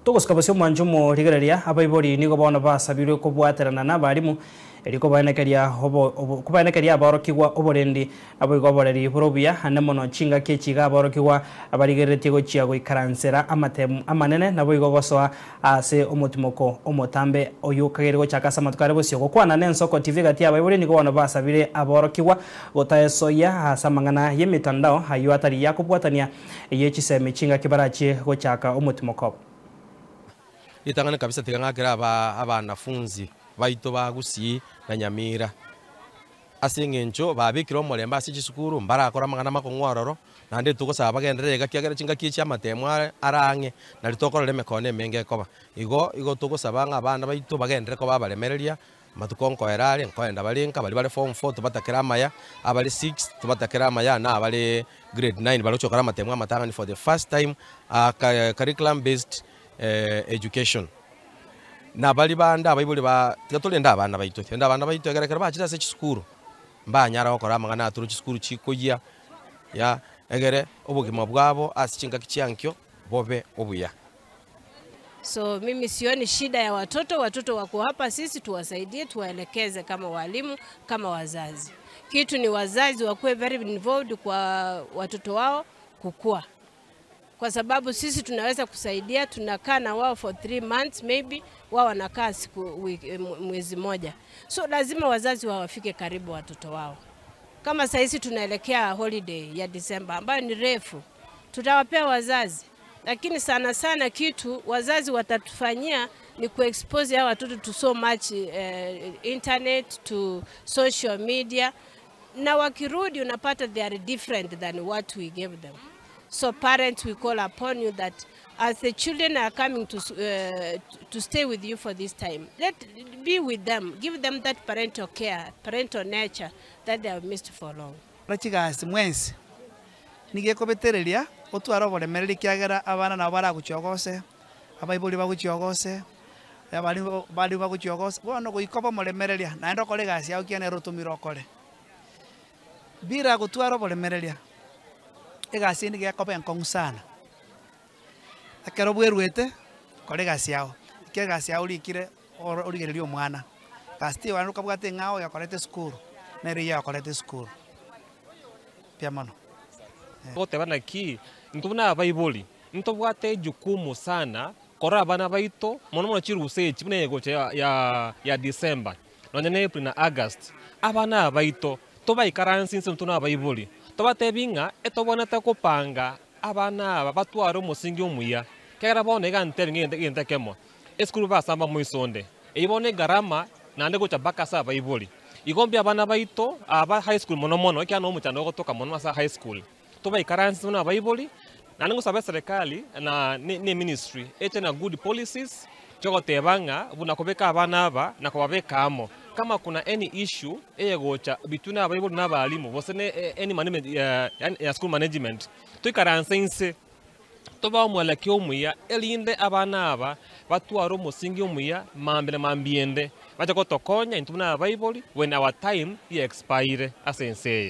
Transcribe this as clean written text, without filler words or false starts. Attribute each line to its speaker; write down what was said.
Speaker 1: Togosika bosio omwancho omorigereria, abaibori nigo bono basabirwe kobwaterana nabarimu erio kobaenekeria kobaenekeria aborokigwa oborendi naboigo oboreri bore obuya ande mono chingaki echi iga aborokigwa barigereretie gochia goikaransera amatemu amanene naboigo gosoa ase omotimoko omotambe oyio okageire gochaka ase amatuko are bosio. Gokwana nensoko TV gati y'abaibori nigo bono basabire aborokigwa gotaesoyia ase amang'ana y'emitandao ayio atari yakobwatania ye chisemi chingaki barachie gochaka omotimoko obo.
Speaker 2: Ritang'ani kabisa tiga ng'akere aba abanafunzi baito ba Gusii na Nyamira, ase eng'encho babekire omorembe ase chisukuru, mbarakore amang'ana amakong'u aroro, naende togosaba bagenderere iga ekiagera chingaki echi amatemo are are ang'e, nari tokorora emekono emenge ekoba. Igo igo togosaba ng'a abana baito bagenderere koba abaremereria, Amatuko nkoera are, nkoenda bare nka baria bare form four tobatakere amaya, abare six tobatakere amaya, na abare grade nine baria gochia gokora amatemo amatang'ani for the first time curriculum based education. Na baria bande abaibori ba tiga torende abana baito, torende abana baito ekero ekero bachire ase chisukuru, mbanyara gokora amang'ana aya chisukuru chikoyia ya egere obogima bwabo ase chingaki chia nkio bobe obuya.
Speaker 3: So mimi sioni shida ya watoto, watoto wako hapa, sisi tuwasaidie, tuwaelekeze kama walimu, kama wazazi. Kitu ni wazazi wakuwe very involved kwa watoto wao kukua, kwa sababu sisi tunaweza kusaidia, tunakaa na wao for 3 months maybe, wao wanakaa siku wiki, mwezi moja, so lazima wazazi wawafike karibu watoto wao. Kama sahizi tunaelekea holiday ya December ambayo ni refu, tutawapea wazazi lakini sana sana kitu wazazi watatufanyia ni kuexpose hawa watoto to so much internet to social media, na wakirudi unapata they are different than what we gave them. So parents, we call upon you that as the children are coming to stay with you for this time, let be with them, give them that parental care, parental nature that they have missed for long.
Speaker 4: Chigasi mwensi nigekobetereria otware oboremereri kiagera abana nabo baragochiogose abaibori bagochiogose abari bari bagochiogose bono goika obomoremereria naende okore egasi yago kiagera nere otomire okore bila gotwara oboremereria egasi eye nigo ekoba enkong'u sana ekero bweruete kora egasi yago ekero egasi yago orikire origereria omwana gasi teiyo naende okabwate eng'ao yakorete esukuru nere eywo yakorete esukuru mbuya mono.
Speaker 5: Goteba naki intwe buna abaibori ntobwate ejukumu sana korora abana baito mono mono chirusa echi buna egocha ya ya ya December nonya na April na August, abana aba baito tobaikaranse inse intwe na abaibori tobatebi ng'a etobwenerete kopanga abana aba batware omosingi omuya ekero bono iga ntebi ng'a egento ekemo esukuru basamba moisonde eywo bono egarama naende gocha mpaka ase abaibori. Igo mbuya abana baito aba high school mono mono ekiagera na omochando ogotoka mono ase high school tobaikaranse buna abaibori naende ngosaba eserekari na ne eministry eche na good policies chiogoteba ng'a buna kobeka abana aba na kobabeka amo kama kuna any issue eyegocha between abaibori na abalimu gose ne any management ya school management toikaranse inse tobae omwelekeo omuya erinde abana aba batware omosingi omuya mambia na mambia ende bache gotokonya intwe buna abaibori when our time ye expire ase ense eye.